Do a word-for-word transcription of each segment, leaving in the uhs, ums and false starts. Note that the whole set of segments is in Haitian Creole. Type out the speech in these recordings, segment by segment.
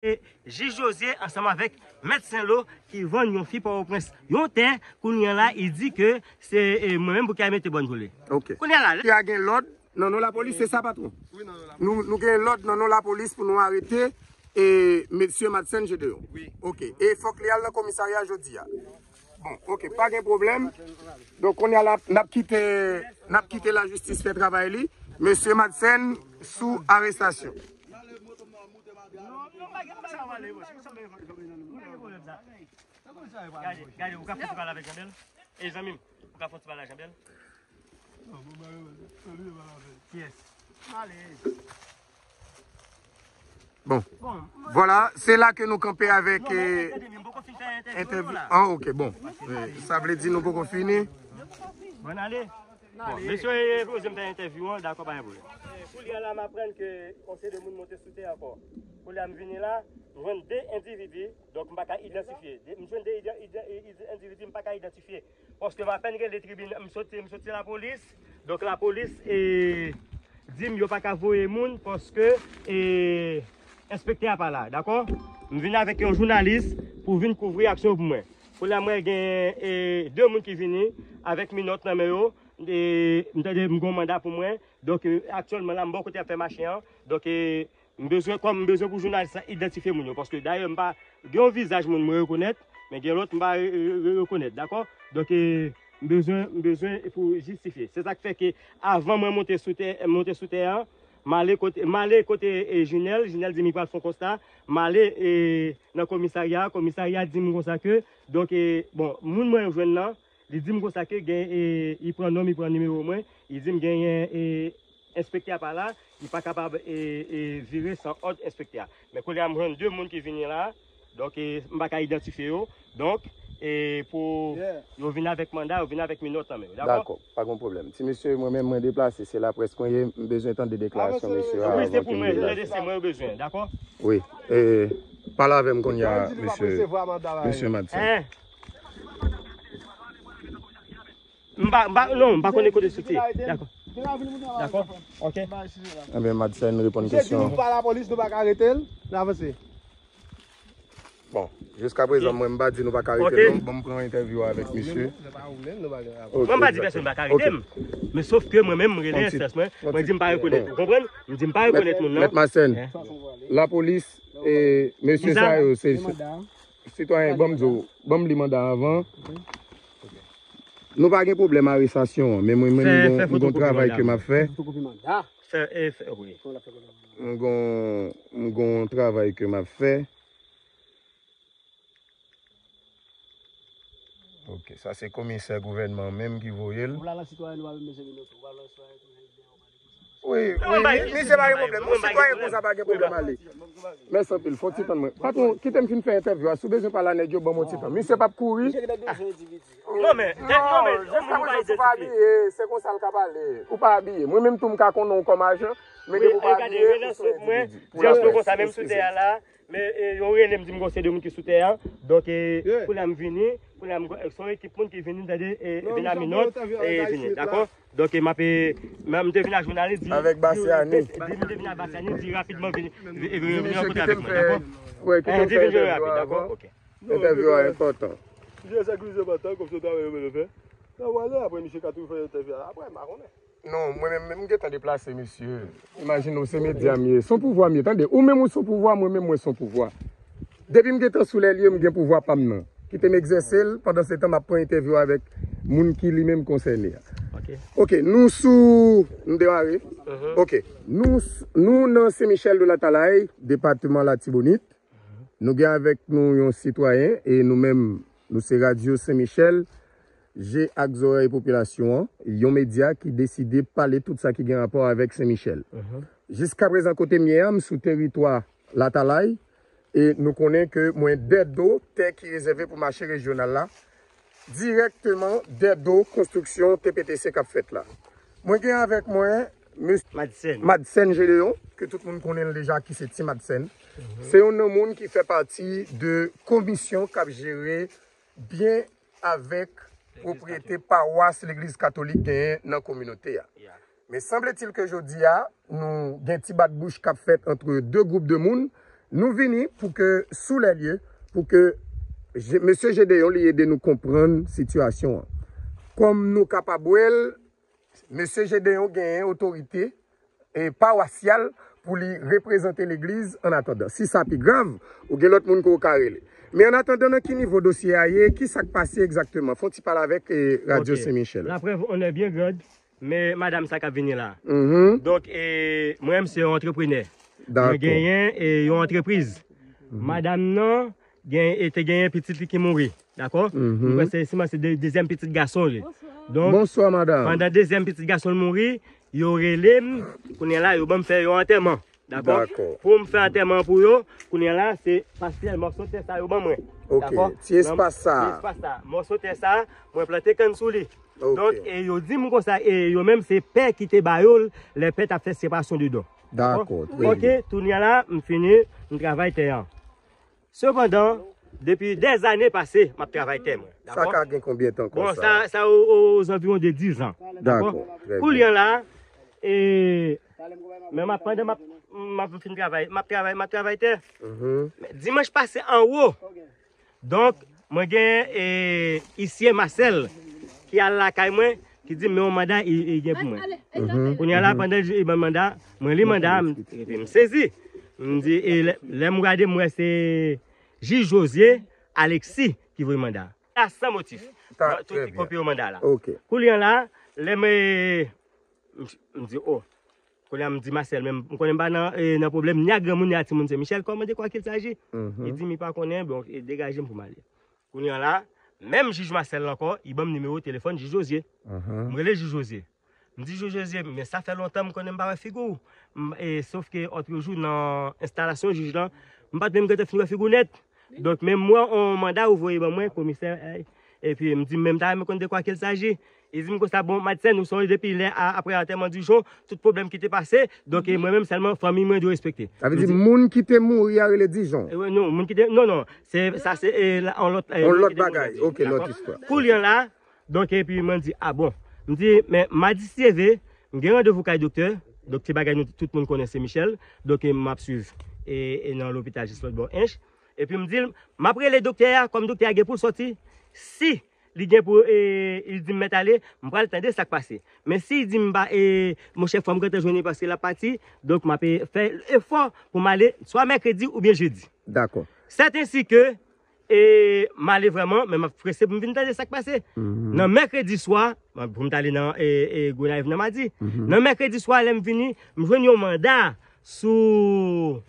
E Jij Jozye ansanm avèk Mèt Senlo ki vann yon fi Pòtoprens yon tè, kounye a la, li di ke se, e, mwen menm pou ki al mete bòn pou li. Ok. Kounye a la, Ki a gen lòd nan non lapolis, se sa, patwon? Nou, nou gen lòd nan non lapolis pou nou arete e mesye Madsen Gedeon. Ok. E fòk li al nan komisarya jodi a. Bon, ok, pa gen pwoblèm. Donk, kounye a la, n ap kite, n ap kite lajistis fè travay li. Mesye Madsen sou arestasyon. Gade, gade, ou ka fè pale avèk Jambèl? E zanmi m, ou ka fè ti pale ak Jambèl? Kiyès? Bon. Vwala, se la ke nou kanpe avèk, eh, entèvyou. Ah, ok, bon. Eh, sa vle di nou poko fini. Bon, ale. Bon, mesye, eh, poze m fè entèvyou an, dakò, pa gen pwoblèm. Koulye a la, m aprann ke yon seri de moun monte sou tè ankò. Koulye a, m vini la, m jwenn de endividi, donk m pa ka idantifye. De, m jwenn de ide-, ide-, ide-, endividi, m pa ka idantifye. Paske m apèn rele tribinal, m soti, m soti lapolis. Donk lapolis, e, di m yo pa ka voye moun paske, e, enspektè a pa la, dakò? M vin avèk yon jounalis pou vin kouvri aksyon pou mwen. Kounye a mwen gen, e, de moun ki vini avèk minòt nan men yo. E, m tande m gon manda pou mwen. Donk, e, aktyèlman la, m bò kote y ap fè mache an. Donk, e, M bezwen, kòm m bezwen pou jounalis la idantifye moun yo, paske dayè m pa gen yon vizaj moun mwen rekonèt, men gen lòt m pa re-, re-, re-, rekonèt, dakò? Donk, e, m bezwen, m bezwen pou jistifye. Se sa k fè ke avan mwen monte sou tè, monte sou tè an, m ale kote, m ale kote, e, Junel, Junel di m li pral fè yon konsta, m ale, e, nan komisarya, komisarya di m konsa ke, donk, e, bon, moun mwen yo jwenn nan, li di m konsa ke gen, e, li pran non m, li pran nimewo mwen, li di m genyen, e, enspektè a pa la, li pa kapab, e, e, vire san òd enspektè a. Men kounye a m jwenn de moun ki vini la, donk, e, m pa ka idantifye yo. Donk, e, pou yo vin avèk manda, yo vin avèk minòt nan men yo, dakò? Dakò, pa gen pwoblèm. Ti mesye, mwen menm, mwen deplase, se laprès mwen ye, m bezwen tande deklarasyon mesye a. Wi, se pou mwen, se mwen yo bezwen, dakò? Wi, e, pale avè m kounye a, mesye, mesye Madsen. M pa, m pa, non, m pa konnen kote soti. Dakò. Dakò. Ok. Enben, Madsen reponn kesyon. Misye di nou pa lapolis, nou pa ka arete l, n avanse. Bon, jiska prezan, mwen, m pa di nou pa ka arete l, non. Bon, m pran entèvyou avèk misye. Mwen, m pa di pèsonn pa ka arete m. Men sof ke mwen menm, m rele enstans mwen, mwen di m pa rekonèt. Ou konprann? M di m pa rekonèt moun nan. Mèt Madsen, lapolis, e, mesye sa yo, se sitwayen, ban m di w, ban m li manda anvan. Nou pa gen pwoblèm arestasyon an, men mwen menm, m gon, m gon travay ke m ap fè. Fè, e, fè, wi. M gon, m gon travay ke m ap fè. Ok, sa se komisè gouvènman menm ki voye l. Wi, wi, mi-, misye pa gen pwoblèm. Yon sitwayen konsa pa gen pwoblèm ale. Mèsi anpil, fò ti tann mwen. Patwon, kite m fin fè entèvyou a. Si w bezwen pale a nèg yo, ban m yon ti tan. Misye p ap kouri. Non, men, non, men, jiska prezan, si w pa abiye, se konsa l ka pale. Ou pa abiye. Mwen menm tou, m ka konnen w kòm ajan, men depi w pa abiye, ou se yon endividi. Pou laprès, eksplize. Men, e, yo rele m, di m gon se de moun ki sou tè a. Donk, e, kounye a m vini, kounye a m, se yon ekip moun ki vini, tande, e, vin a minòt, e, vini, dakò? Donk, e, m ap, e, m, m te vin ak jounalis, di, avèk Basyani. Di, di, m te vin ak Basyani, di rapidman vini, vi-, e, vini rankontre avèk mwen, dakò? Wi, kite m fè entèvyou a avan. Entèvyou a enpòtan. Misye se glize pantan, kòmsi w ta wè yo bezwen fè. Nan wale, apre misye ka toujou fè entèvyou a. Apre, m pa konnen. Non, mwen menm, menm m gentan deplase, mesye. Imajine w, se medya m ye. Se yon pouvwa m ye, tande. Ou menm ou se yon pouvwa, mwen menm mwen se yon pouvwa. Depi m gentan sou lè l ye, m gen pouvwa pa m nan. Kite m egzèse l, pandan se tan m ap pran entèvyou avèk moun ki li menm konsène a. Ok. Ok, nou sou, m demare. Ok, nou s-, nou nan Sen Michèl de Latalay, depatman Latibonit. Nou gen avèk nou yon sitwayen, e nou menm, nou se Radyo Sen Michèl, je ak zòrèy popilasyon an, yon medya ki deside pale tout sa ki gen rapò avèk Sen Michèl. Jiska prezan, kote m ye a, m sou teritwa Latalay, e nou konnen ke mwen dèdo tè ki rezève pou mache rejyonal la, dirèkteman dèdo konstriksyon T P T C k ap fèt la. Mwen gen avèk mwen Mes-, Madsen. Madsen Gedeon, ke tout moun konnen l deja, ki se Ti Madsen. Se youn nan moun ki fè pati de komisyon k ap jere byen avèk pwopriyete pawas legliz katolik genyen nan kominote a. Men sanble-t-il ke jodi a, nou gen ti bat bouch k ap fèt antre de gwoup de moun, Nou vini pou ke, sou lè lye, pou ke Je- Mesye Gedeon li ede nou konprann sitiyasyon an. Kòm nou kapab wè l, Mesye Gedeon genyen otorite e pawasyal pou li reprezante legliz an atandan. Si sa pi grav, ou gen lòt moun ke w ka rele. Men an atandan, nan ki nivo dosye a ye, ki sa k pase egzakteman? Fè yon ti pale avèk e, Radyo Sen Michel. La preuve en est bien grande, men madanm sa k ap vini la. Donk, e, mwen menm se yon antreprenè. Mwen genyen e, yon antrepriz. Madanm nan gen, e, te genyen pitit li ki mouri. Dakò? Mwen se, si mwen se de- dezyèm pitit gason li. Donk, pandan dezyèm pitit gason l mouri, yo rele m, kounye a la, yo ban m fè yon antèman. Dakò? Pou m fè antèman pou yo, kounye a la, se pasyèl mòso tè sa yo ban mwen. Dakò? Ti espas sa. Ti espas sa. Mòso tè sa, mwen plante kann sou li. Donk, e yo di m konsa, e yo menm se pè ki te ba yo l, lè pè t ap fè separasyon de don. Dakò, trè byen. Kounye a la, m fini, m travay tè an. Sepandan, depi dèzane pase, m ap travay tè mwen. Sa ka gen konbyen tan konsa? Bon, sa, sa o, o, ozanviwon de diz an. Dakò, trè byen. Kounye a la, e, men m ap, pandan m ap, m ap fin travay, m ap travay, m ap travay tè. Men dimanch pase anwo. Donk, mwen gen, e, isye Marcel ki al lakay mwen, ki di m men yon manda i, i gen pou mwen. Kounye a la, pandan li ban m manda, mwen li manda, m, epi m sezi. M di, e lè, lè m gade, m wè se jij José Alexis ki voye manda. La san motif. Tout ki kopye manda la. Kounye a la, lè mwen, m, m di, o. Kounye a m di Marcel, men m konnen m pa nan, e, nan pwoblèm ni ak granmoun ni ak timoun Sen Michel, kòman, de kwa kil saji? Li di m li pa konnen, bon, e, degaje m pou m ale. Kounye a la, menm jij Marcel la ankò, li ban m nimewo telefòn jij José. M rele jij José. M di jij José, men sa fè lontan m konnen m pa wè figi w. M, e, sof ke òtrejou nan enstalasyon jij lan, m pa t menm gentan fin wè figi w nèt. Donk, men m wè yon manda ou voye ban mwen, komisè, e, epi m di, men m ta renmen konn de kwa kil saji. Li di m konsa, bon, Madsen, ou sonje depi lè a, apre antèman Dijon, tout pwoblèm ki te pase, donk, e, mwen menm sèlman, fanmi mwen dwe respekte. Sa vle di, moun ki te mouri a rele Dijon? E, non, moun ki te, non, non, se, sa se, e, la, yon lòt, e, yon lòt bagay, oke, lòt istwa. Kounye a la, donk, epi mwen di, a bon. M di, men, madi si Dye vle, m gen randevou kay doktè, donk, ti bagay nou, tout moun konnen Sen Michel, donk, e, m ap swiv, e, e nan lopital jis lòt bò Ench. Epi m di l, m ap rele doktè a, kòm doktè a gen pou l sòti, si li gen pou, e, li di m mèt ale, m pral tande sa k pase. Men si li di m pa, e, monchè, fò m gentan jwenn li paske l ap pati, donk m ap, e, fè efò pou m ale swa mèkredi oubyen jedi. Dakò. Sèt ensi ke, e, m ale vrèman, men m ap prese pou m vin tande sa k pase. Nan mèkredi swa, pou m t ale nan, e, e, Gonayiv nan madi. Nan mèkredi swa, lè m vini, m jwenn yon manda sou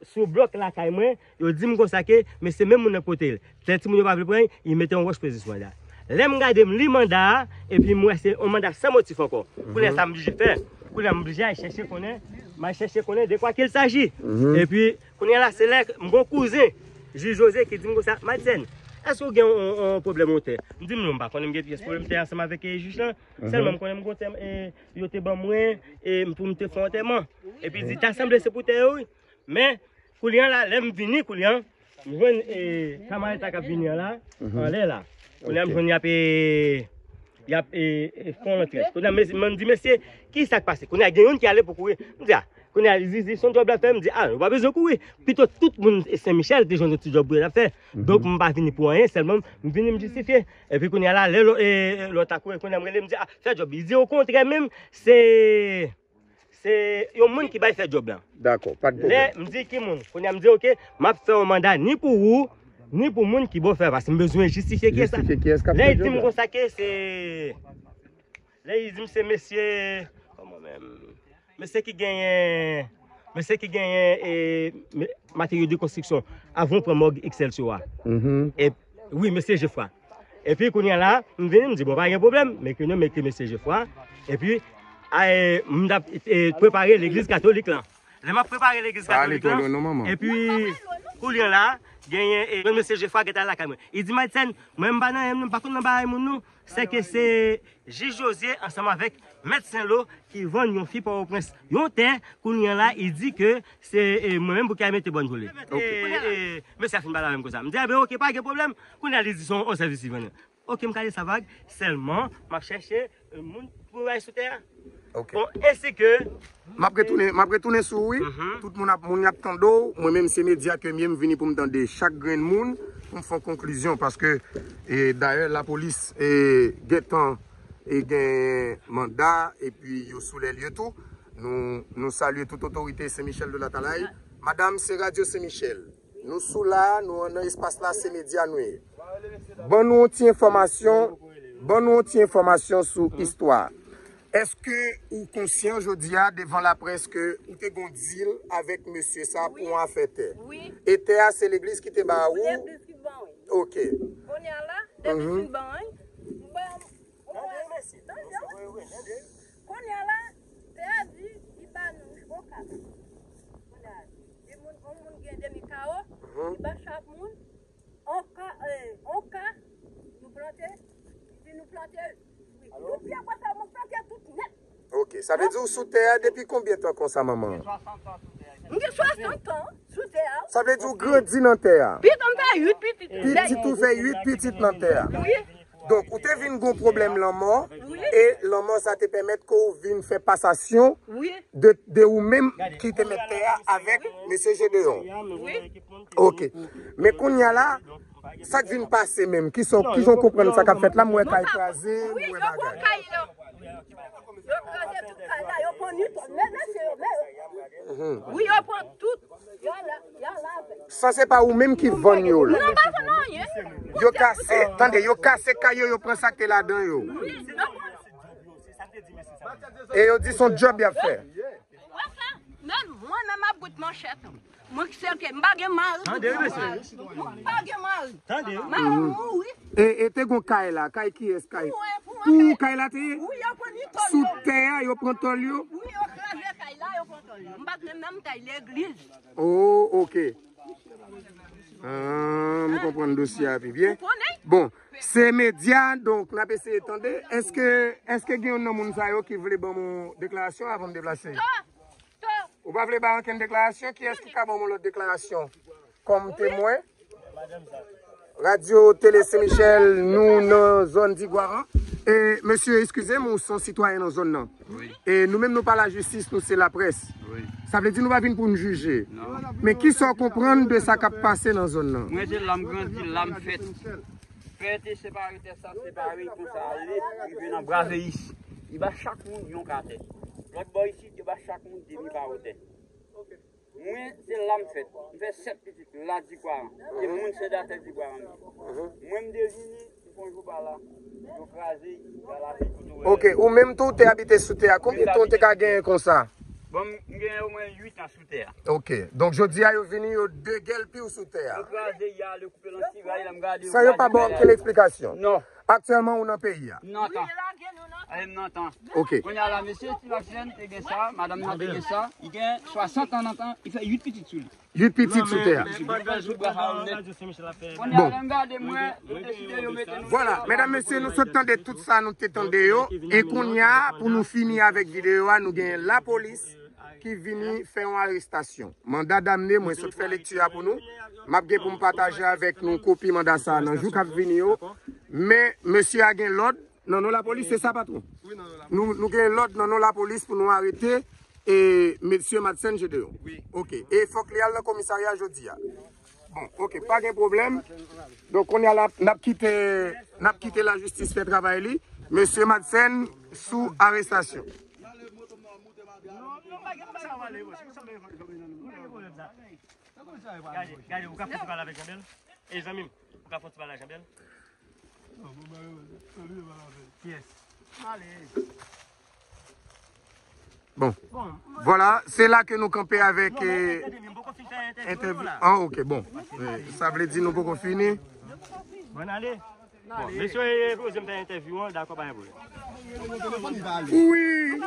sou blòk lakay mwen, yo di m konsa ke, men se menm moun nan k pote l. Lè timoun yo pa vle pran l, li mete yon wòch peze sou manda. Lè m gade, m li manda a, epi m wè se yon manda san motif ankò. Kounye a sa m blije fè, kounye a m blije al chèche konnen, m al chèche konnen de kwa kil saji. Epi, kounye a la, se lè m gon kouzen, jij José, ki di m konsa, Madsen, èske w gen yon, yon pwoblèm yon tè? M di m non, m pa konnen m gen pyès pwoblèm tè ansanm avèk, e, jij lan. Sèlman m konnen m gon tè, e, yo te ban mwen, e, pou m te fè yon antèman. Epi li di, ta sanble se pou tè yo, wi. Men, kounye a la, lè m vini, kounye a, m jwenn, e, kamarad sa k ap vini an la, anlè la. Kounye a, m jwenn y ap, e, y ap, e, e, fè yon lòt tèt. Kounye a, mesye, mwen di, mesye, ki sa k pase? Kounye a, gen youn ki ale pou kouri. M di, a, kounye a, li di, se yon djòb l ap fè. M di, a, ou pa bezwen kouri. Pito tout moun Sen Michel te jwenn yon ti djòb pou yo t ap fè. Donk, m pa vini pou anyen, sèlman, m vini m jistifye. Epi, kounye a la, lè lò-, e, lòt la kouri, kounye a, m rele, m di, a, fè djòb. Li di, okontrè, menm, se Se yon moun ki bay fè djòb la. Dakò, pa gen pwoblèm. Lè m di ki moun, kounye a m di, oke, m ap fè yon manda ni pou ou, ni pou moun ki ba w fè a, paske m bezwen jistifye kiyès sa. Jistifye kiyès k ap fè djòb la. Lè li di m konsa ke se, lè li di m se mesye, kòman menm? Mesye ki genyen, mesye ki genyen, e, me-, materyo de konstriksyon, avan w pran mòg Excelsior a. E, wi, mesye Jefra. Epi kounye a la, m vini, m di, bon, pa gen pwoblèm, m ekri non, m ekri mesye Jefra. Epi, a, e, m t ap, e, prepare legliz katolik lan. Lè m ap prepare legliz katolik lan, epi kounye a la, genyen, e, mesye Jefra gentan lakay mwen. Li di, Madsen, mwen m pa nan, m pa konn nan bagay moun non. Se ke se jij José ansanm avèk mèt Senlo ki vann yon fi Pòtoprens yon tè, kounye a la, li di ke se, e, mwen menm pou ki al mete bòn pou li. E, e, mesye a fin pale avè m konsa. M di, a ben, oke, pa gen pwoblèm. Kounye a, li di se yon sèvis li vann. Oke, m kale sa vag, sèlman, m ap chèche, e, moun pou bay sou tè a. Ok. Bon, ensi ke M ap retounen, m ap retounen sou ou, wi. Mhm. Tout moun ap, moun y ap tande w. Mwen menm, se medya ke m ye, m vini pou m tande chak grenn moun, pou m fè yon konklizyon, paske, e, dayè, lapolis, e, gentan, e, gen manda, epi yo sou lè l yo tou. Nou, nou salye tout otorite Sen Michèl de Latalay. Madanm, se Radyo Sen Michèl. Nou sou la, nou nan espas la, se medya nou ye. Ban nou yon ti enfòmasyon, ban nou yon ti enfòmasyon sou istwa. Èske ou konsyan jodi a devan laprès ke ou te gon dil avèk mesye sa pou yon afè tè? Wi. E tè a se legliz ki te ba ou? Legliz ki ban wi. Ok. Kounye a la, legliz ki ban wi. Mwen, mwen, tande. Kounye a la, tè a di, li ba nou yon ka. Kounye a, di moun, yon moun gen demi kawo, li ba chak moun, yon ka, eh, yon ka, nou plante, li di nou plante, wi. Nou pye bwa sa, nou plante tout nèt. Ok, sa vle di ou sou tè a depi konbyen tan konsa, manman? M gen swasant an sou tè a. Sa vle di ou grandi nan tè a? Pitit m fè uit pitit. Pitit ou fè uit pitit nan tè a. Wi. Donk, ou te vin gon pwoblèm lanmò, e lanmò sa te pèmèt ke w vin fè pasasyon de, de ou menm ki te mèt tè a avèk mesye Jedeyon. Wi. Ok. Men kounye a la, sa k vin pase menm? Ki sa, ki jan w konprann sa k ap fèt la? M wè kay kraze, m wè bagay. Yo kraze tout kay la, yo pran ni tout. Men mesye yo, men yo. Wi, yo pran tout. Yo la, yo la avè. Sa se pa ou menm ki vann yo l. Non, pa vann anyen. Yo kase, tande, yo kase kay yo, yo pran sa k te ladan yo. Wi, yo pran. E yo di se yon djòb y ap fè. Wè sa? Men mwen menm ap bout manchèt. Mwen ki sèl ke m pa gen mari. Tande, wi, mesye. Mwen pa gen mari. Tande, wi. Mari m mouri. E, e te gon kay la, kay kiyès kay? Pou mwen, pou mwen. Pou ou kay la te ye? Wi, yo pran ni tòl yo. Sou tè a, yo pran tòl yo? Wi, yo kraze kay la, yo pran tòl yo. M pa t menm nan kay legliz. Oh, ok. Ah, m konprann dosye a pi byen. Ou konnen? Bon, se medya, donk, n ap eseye tande. Èske, èske gen youn nan moun sa yo ki vle ban m yon deklarasyon avan m deplase? Tò, tò. Ou pa vle bay ankenn deklarasyon? Kiyès ki ka ban m yon lòt deklarasyon kòm temwen? Radyo Tele Sen Michèl, nou nan zòn Digwaran. E, mesye, eskize m, ou se yon sitwayen nan zòn nan. Wi. E nou menm, nou pa lajistis, nou se laprès. Wi. Sa vle di nou pa vin pou n jije. Non. Men kisa w konprann de sa k ap pase nan zòn nan? Mwen, se la m grandi, la m fèt. Pè te separe tè sa, separe konsa ale, rive nan Braveyis. Li ba chak moun yon katè. Lòt bò isit, yo ba chak moun demi kawo tè. Mwen, se la m fèt. M fè sèt pitit la Digwaran. Se moun Sendatè Digwaran m ye. Mwen, m te vini, m fè yon jou pa la. Yo kraze, yo lave tout. Ok, ou menm tou, ou te abite sou tè a. Konbyen tan ou te ka genyen konsa? Bon, m, m genyen omwen uit an sou tè a. Ok, donk jodi a, yo vini, yo degèlpi w sou tè a. Yo kraze, y ale koupe l an ti ray, la m gade. San yo pa ba w ankenn eksplikasyon? Non. Aktyèlman, ou nan peyi a? Nan tan. Wi, yo lage nou nan tan. Ale m nan tan. Ok. Kounye a la, mesye Ti Maxèn te gen sa, madanm nan te gen sa, li gen swasant an nan tan, li fè uit pitit sou li. Uit pitit sou tè a. Kounye a la, m gade mwen, yo deside yo mete nou. Vwala, medam, mesye, nou sot tande tout sa nou te tande yo. E kounye a, pou nou fini avèk videyo a, nou gen lapolis ki vini fè yon arestasyon. Manda damne, mwen sot fè lekti a pou nou. M ap gen pou m pataje avèk nou kopi manda sa a nan jou k ap vini yo. Men, mesye a gen lòd nan non lapolis, se sa, patwon? Wi, nan non lapolis. Nou, nou gen lòd nan non lapolis pou nou arete, e, mesye Madsen Gedeon. Wi. Ok. E fòk li al nan komisarya jodi a. Bon, ok, pa gen pwoblèm. Donk, kounye a la, n ap kite, n ap kite lajistis fè travay li. Mesye Madsen sou arestasyon. Gade, gade, ou ka fè pale avèk Jabel? E zanmi m, ou ka fè ti pale ak Jabel? Kiyès? Bon. Bon, vwala, se la ke nou kanpe avèk, eh, entèvyou. Ah, ok, bon. Eh, sa vle di nou poko fini. Bon, ale. Bon, mesye, eh, poze m fè entèvyou an, dakò, pa gen pwoblèm. Wi.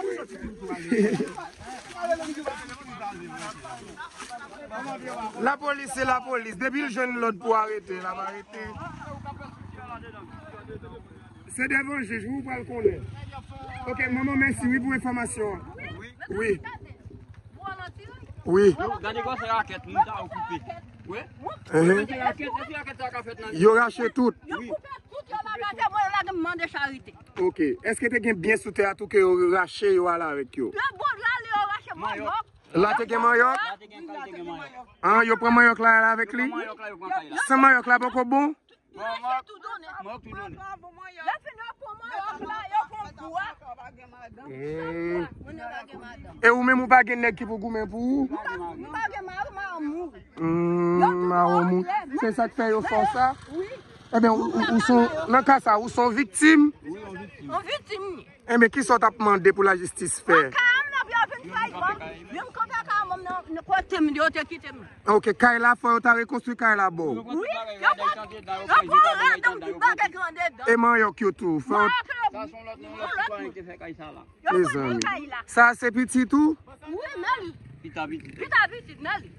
Lapolis se lapolis. Depi l jwenn lòd pou arete, l ap arete. Se devan jij, wi, ou pral konnen. Ok, manman, mèsi, wi, pou enfòmasyon an. Wi. Wi. Gade gwosè rakèt, moun sa yo koupe. Wi. Ehe. Epi rakèt, epi rakèt sa ka fèt nan. Yo rache tout. Wi. Sa gen mande charite. Ok. Èske te gen byen sou tè a tou ke yo rache yo ale avèk yo? Yo bon la li yo rache manyòk. La te gen manyòk? La te gen kay, te gen manyòk. An, yo pran manyòk la ale avèk li? Manyòk la, yo pran kay la. San manyòk la poko bon? Yo rache tou donnen. Manyòk tou donnen. Yo fin yo pran manyòk la, yo pran bwa. Hmm. Moun yo pa gen madanm. E ou menm ou pa gen nèg ki pou goumen pou ou? M pa gen mari, mari mouri. Hmm, mawon mou. Se sa k fè yo fè w sa? Wi. Ebyen, ou, ou, ou son, nan ka sa, ou son viktim? Wi, yon viktim. Yon viktim ni. Ebyen, ki sa w t ap mande pou lajistis fè? Kay m nan yo vin fè yon. Yo m kontan kay m nan kote m yo te kite m. Ok, kay la fò yo ta rekonstwi kay la bò. Wi, yo pran yo pran rad an tout bagay ki andedan. E manyòk yo tou. Fò Manyòk yo Sa se yon lòt, yon lòt sitwayen ki te fè kay sa la. Yo Mes pran amis. Kay la. Sa se pitit ou? Wi, men li. Pita pitit. Pita pitit, men li.